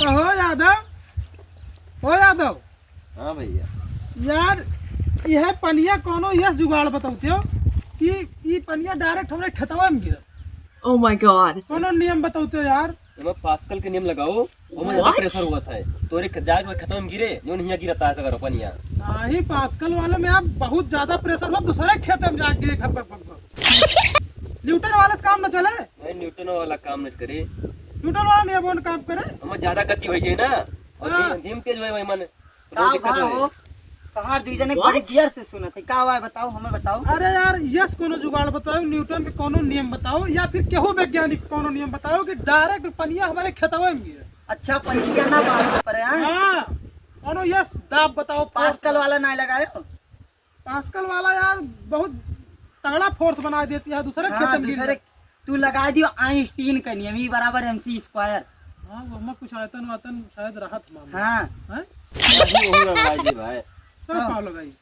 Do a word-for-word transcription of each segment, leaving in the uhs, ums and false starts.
कहो यादव, ओ यादव। हाँ भैया। यार, यह पनिया कौनो यस जुगाड़ बतौते हो कि ई पनिया direct हमरे खेतवा में गिरत? Oh my God। कौनो नियम बतौते हो यार? एमे पास्कल के नियम लगाओ, ओमे ज्यादा What? Pressure होत है। तोरे ख-, जाए के खेतवा में गिरे, जौन हियाँ गिरत है सगरो पनिया। नाही, पास्कल वाले में आप बहुत ज्यादा pressure हो, दूसरे खेत में जाके गिरे, खप, खप, खप, खप। न्यूटन वाले से काम न चले। नहीं, न्यूटन वाला काम न करे। न्यूटन वाला नियम कौन काम करे? ओमे ज्यादा गति होइ जाए ना, और हाँ। धीम, धीम तेज होए, वही मन का रोज दिक्कत भाव होए। हो? तोहार दुई जने What? बड़ी देर से सुनत है। का हुआ है बताओ, हमें बताओ। अरे यार, यस कोनो जुगाड़ बताओ, न्यूटन के कोनो नियम बताओ, या फिर केहू वैज्ञानिक कोनो नियम बताओ कि direct पनिया हमरे खेतवे में गिरे। अच्छा, पनिया ना बांधे पड़े, हैं? हाँ, कोनो यस दाब बताओ, force पास्कल वाला ना लगायो? पास्कल वाला यार बहुत तगड़ा force बना देती है, दूसरे हाँ, खेत में गिर दूसरे जाए। तू लगा दियो आइंस्टीन का नियम, E बराबर mc square। हाँ, वो हमें कुछ आयतन वायतन शायद रहत मामला। हाँ। हैं? वही, वही बाबा जी भाई। सब हाँ। का लगाई?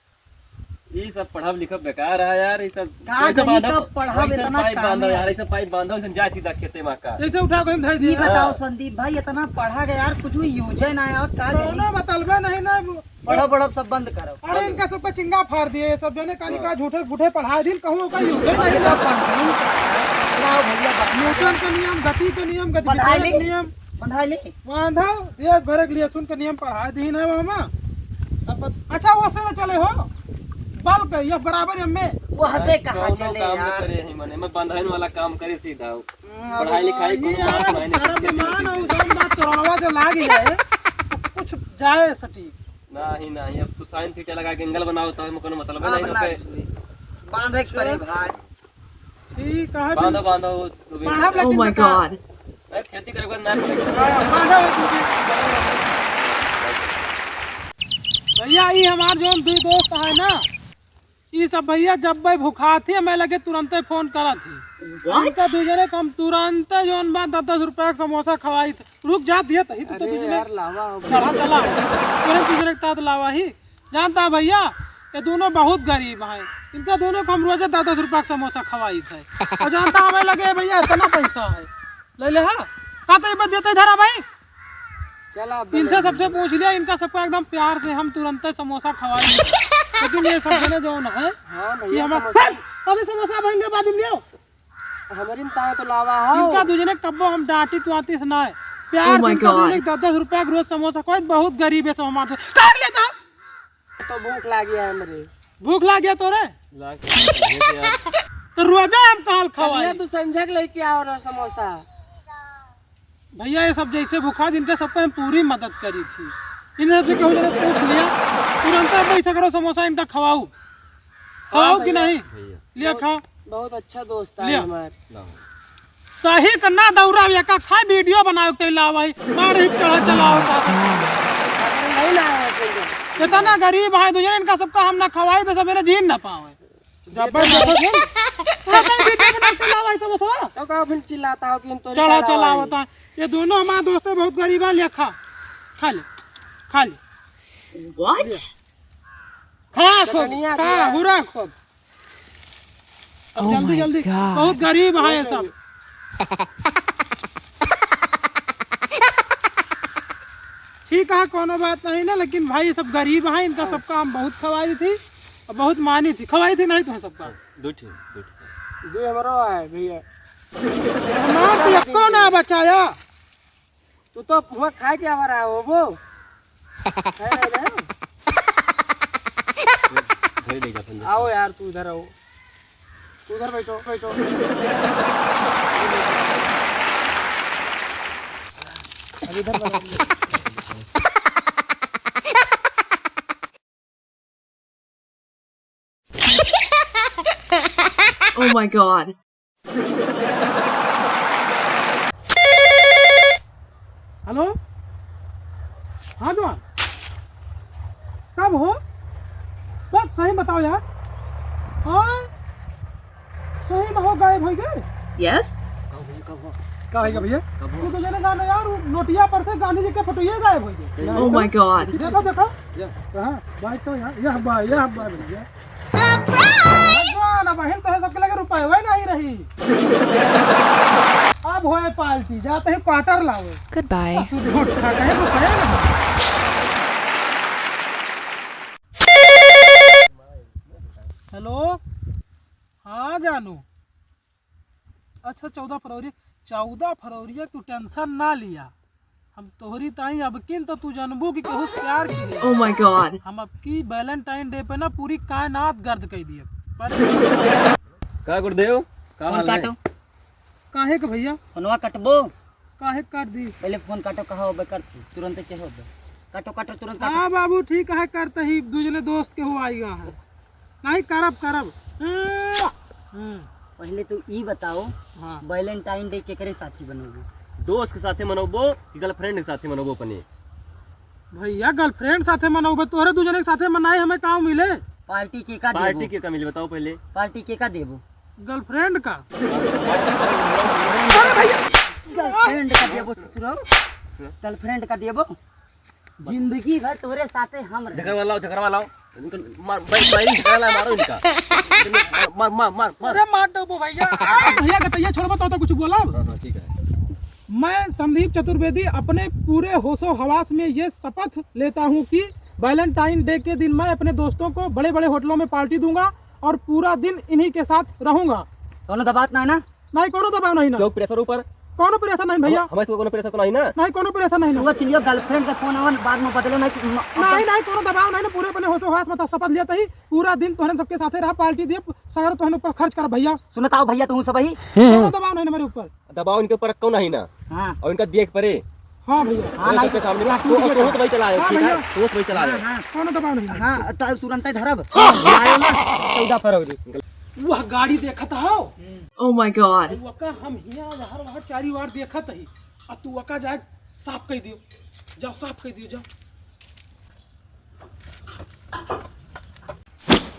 ई सब पढ़ब लिखब बेकार है यार, ई सब का कैसे जानी बांधब? कब पढ़ब, वैसन इतना पाइप काम बांधब है। यार, ऐसे पाइप बांधब, ऐसे जाए सीधा खेते में का। जैसे उठा के हम धर ई दिए। बताओ हाँ। संदीप भाई, इतना पढ़ा गया यार, कुछ भी use है ना आवत, का जानी? कौनो मतलबे नहीं ना। पढ़ब, पढ़ब सब बंद करब। अरे इनका सबका चिंगा फाड़ दिए, सब जने काली हाँ। का झूठे फूठे पढ़ा दिन, कहूँ का use है अरे नहीं तो ना। पढ़ाइन का है? लाओ भैया, बात न्यूटन के नियम, गति के नियम, गति बधाई विशेष ली। नियम। बधाई ली। बांधा, देश भर के लिए सुन के नियम पढ़ा दीन है मामा। अब बत-, अच्छा, वो से न चले हो, बल के, ये बराबर एमे। वो हंसे अरे, कहाँ कौनो चले काम न यार? करे ही मने, मैं बंधाइन वाला काम करे सीधा। हम्म, अब पढ़ाई लिखाई ये कोनो यार, बात नहीं, अरे सीखे मान सीखे। हो, जौन बात तोड़वा जो लाग जाए, तो कुछ जाए सटीक। नहीं, नहीं, अब तू sine theta लगा के angle बनाओ, तो हमें कोनो मतलब हाँ, नहीं, बना ओके। दीजिए। बांधे के पड़े चलो। भाई। ठीक है, बांधो, बांधो, वो भी पढ़ब Oh लेकिन my बेकार। God। अरे, खेती करे के बाद ना पड़ेगा। हाँ, बांधो वो तू भी। भैया, ई हमार जौन दू दोस्त है ना, ई सब भैया जब भाई भुखात ही, मैं लगे तुरंते फोन करत ही। What? इनका दू जने के हम तुरंते जौन बा दस दस रुपया के समोसा खवाई थे। रुक जा, दिए तही, तू तो अरे दू जने यार, लावा हो। चढ़ा, चला। तुरंत दू जने के तात लावा ही। जानता है भैया, ये दोनों बहुत गरीब हैं। इनका दोनों को हम रोजे दस दस रुपया का समोसा खवाई थे। और जानता है, हमें लगे भैया इतना पैसा है, ले ले, हाँ। का तो ये बात देते, इधर आ भाई। चला, अब इनसे ले सबसे लीजिए। पूछ लिया, इनका सबका एकदम प्यार से हम तुरंत समोसा खवाई। लेकिन ये सब जने जो है हाँ कि भैया, हमें समोसा। अरे समोसा भाई ले, बाद में लियो। हमरी में ताव तो लावा हो। इनका दू जने कब्बो हम डांटी टुआती से ना है। प्यार Oh से my इनका दू God। जने दस दस रुपया के रोज समोसा, कोई बहुत गरीब है सब हमारे से। काट लेता। तो भूख लागी है हमरे। भूख लाग गया तोरे? लाग गया यार। तो रोजा हम काल खवाई। कहिया तू संझक लेके आओ रहो समोसा। भैया, ये सब जैसे भूखा, जिनके सबके हम पूरी मदद करी थी। इन्हें सबसे केहू जने पूछ लिया, तुरंत भाई सगरो समोसा इनका खवाऊ। हाँ खवाऊ कि भैया। नहीं? भैया। लिया बहुत, खा। बहुत अच्छा दोस्त है लिया। हमार। लाओ। सही का ना दौड़ा, ये का खा, वीडियो बनाओ के लाओ भाई। मार ही चढ़ा चलाओ का। अगर नहीं ना आया कोई जब। इतना गरीब है, दू जने इनका सबका हम ना खवाई तो सब मेरे जीन ना पावे। जबरदस्त है। तो कहीं वीडियो बना के लाओ भाई समोसा। तो का फिर चिल्लाता हो कि हम तोरी चढ़ा का लाओ चलाओ भाई? होता है। ये दोनों हमारे दोस्त हैं, बहुत गरीब है, लिया खा। खा ले, खा ले। What? खा खूब, चटनिया खा, दिया। हुरा खूब। अब Oh जल्दी, my जल्दी। God। बहुत गरीब है ये सब। ठीक है, कोनो बात नहीं ना, लेकिन भाई, ये सब गरीब हैं, इनका हाँ। सबका हम बहुत खवाई थी और बहुत मानी थी, खवाई थी नहीं तो सबका। दो ठो, दो ठो। दो हमरो है, भैया। हमार तो एको ना बचाया। तू तो हुआ खाए के आवा रहा हो वो। खाए रहे ना? भाई, ले जा, अपन आओ यार, तू इधर आओ। तू उधर बैठो, बैठो। अब इधर बैठो। Oh my God। हेलो, हाँ जवान, कब हो? बस सही बताओ यार। हाँ, सही में हो गायब हो गए? Yes। कब हो, कब हो? का है भैया? कब हो? तू तो जाने जाना यार, वो नोटिया पर से गांधी जी के फोटो ये गायब हो गए। Oh my God। देखो, देखो। या। कहाँ? भाई तो यार, यह बा, यह बा भैया। Surprise! भगवान, अब बहिन तो है, सबके लगे रुपए वही नहीं रही। अब होए पार्टी, जाते ही क्वार्टर लावे। Goodbye। ससुर झूठ था, कहे रुपया ना। हेलो, हाँ जानू। अच्छा, चौदह फरवरी, चौदह फरवरी तू टेंशन ना लिया, हम तोहरी ताई अबकिन तो तू जानबू कि केहू से प्यार की है। Oh my God। हम अबकी वैलेंटाइन डे पे ना पूरी कायनात गर्द कर दिए। परेशान मत हो। का गुरुदेव, का फोन हाल है? काटो। काहे के भैया? फोनवा कटबो। काहे काट दी? पहले फोन काटो, कहा होबे कर, तुरंत के होबे। काटो, काटो, तुरंत काटो। हाँ बाबू, ठीक है, करते ही दू जने दोस्त के हुआ आइगा है। नहीं, करब, करब। हम्म। पहले तू ई बताओ, हाँ। वैलेंटाइन डे केकरे साथी मनोबो? दोस्त के साथे मनोबो कि गर्लफ्रेंड के साथे मनोबो अपने? भैया, गर्लफ्रेंड साथे मनोबो, तोहरे दू जने के साथे मनाए हमें काम मिले। पार्टी के का पार्टी देबो? के का मिले, बताओ पहले। पार्टी के का देबो? गर्लफ्रेंड का? अरे भैया! गर्लफ्रेंड का देबो ससुरो? गर्लफ्रेंड का देबो? जिंदगी भर तोरे साथे हम रहे। झगड़ा वाला, झगड़ा वाला। इनको मार, भाई, भाई, झगड़ा वाला मारो इनका। मार, मार, मार, मार। अरे मार देबो भैया। भैया, गटैया छोड़बो तो, तो कुछ बोला। हाँ, हाँ, ठीक है। मैं संदीप चतुर्वेदी अपने पूरे होशो हवास में ये शपथ लेता हूँ कि वैलेंटाइन डे के दिन मैं अपने दोस्तों को बड़े-बड़े होटलों में पार्टी दूंगा और पूरा दिन इन्हीं के साथ रहूंगा। कौनो दबाव ना है ना? नहीं, कौनो दबाव नहीं ना। क्यों, प्रेशर ऊपर? कौनो प्रेशर नहीं भैया। हम-, हमें से कौनो प्रेशर तो नहीं ना? नहीं, कौनो प्रेशर नहीं ना। सुबह चलियो, गर्लफ्रेंड का फोन आवन, बाद में बदलो, नहीं कि म-, नहीं, नहीं, कौनो दबाव नहीं ना, पूरे अपने होशो हवास में तो शपथ लेता ही पूरा दिन तोहरे सबके साथे रहा, पार्टी दिए, सगरो तोहरे ऊपर खर्च कर भैया। सुनत आओ भैया, तू सब ही। कौनो दबाव नहीं ना मेरे ऊपर। दबाव इनके ऊपर रखो नहीं ना। हाँ। और इनका देख परे। हाँ भैया। हाँ, ये नहीं, सबके सामने हाँ, तो, टूट गया। तो, तो भाई चलायो, हाँ ठीक है? भैया। तो भाई चलायो। हाँ, हाँ। कौनो दबाव नहीं। हाँ, त-, तुरंत ही धरब। हाँ। लायो ना, चौदह फरवरी। वह गाड़ी देखत हो? Oh my God। वका हम हियाँ हर वहाँ चारी वार देखत ही। आ तू वका जाए साफ कह दियो। जाओ, साफ कह दियो, जाओ।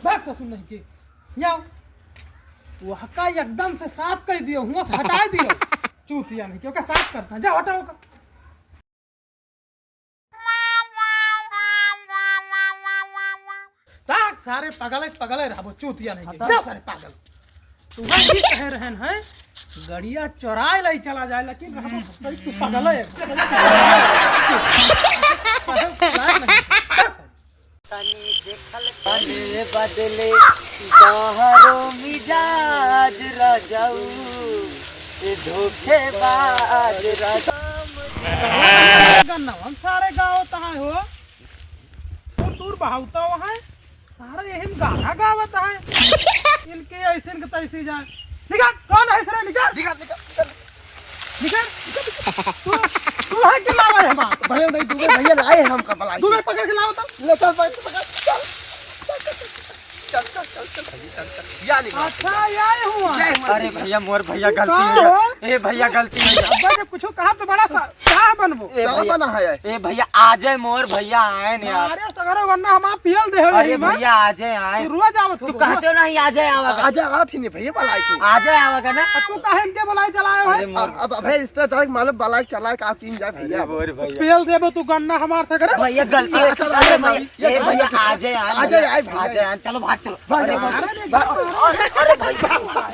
भाग ससुर नहीं के। या, वहका एकदम से साफ कह दियो, हुआं से हटाए दियो। चूतिया नहीं के, ओका साफ करता है। जा हटाओ ओका। ताक सारे पागल है, पागल है रहबो, चूतिया नहीं के। हटा। जा सारे पागल। तू वही कह रहन है, गड़िया चोराए लाई चला जाए, लेकिन रहबो सही तू पागल है। कहे लायक नहीं। जा सारे। तनी देखल करे बदले बाहरो मिजाज रजऊ, ए धोखेबाज रजऊ। गन्ना हम सारे गाँव तहाँ हो, दूर दूर बहावता हुआ है, सारे यही में गाना गावत है। इनके ऐसे इनके तैसे जाए। निकल, कौन है इसने? निकल। निकल, निकल, निकल। निकल, निकल, निकल। तू, तू है कि लावा है हमार? भैया नहीं, दुबे भैया लाए हैं हमका बुलाए। दुबे पकड़ के लाओ तो। ले चल, पकड़, पकड़, चल। चल, चल, चल, चल, चल, चल, चल। या नहीं बात अच्छा, है। या ही हुआ। जय हुआ। अरे भैया, मोर भैया गलती का हो गया। हो? ए भैया, गलती हो गया। अब्बा जब कुछ कहा तो बड़ा सा साह बनबो। ए साह भैया, बना है। ए भैया, आजय मोर भैया आए न यार। अरे सगरो गन्ना हम आप पियल दे हो अरे यही में। भैया, आजय आए। तू रोज आवत हो तू तो। कहते हो ना, आजय आवा का। आजय आवत ही नहीं भैया, बुलाए के। आजय आवा का ना। अब तू काहे इनके बुलाए चलाए हो? अरे मोर अब, अब है इस तरह डायरेक्ट मालूम बुलाए चलाए का आप तीन जाए भैया। अरे मोर भैया। पियल देबो तू गन्ना हमार सगरो। भैया, गलती है। अरे भैया, ये ए भैया, भैया। आजय आए। आजय आए भैया। आजय आए, चलो भाग चलो। भाग चलो। अरे, अरे, अरे भाई, भाग।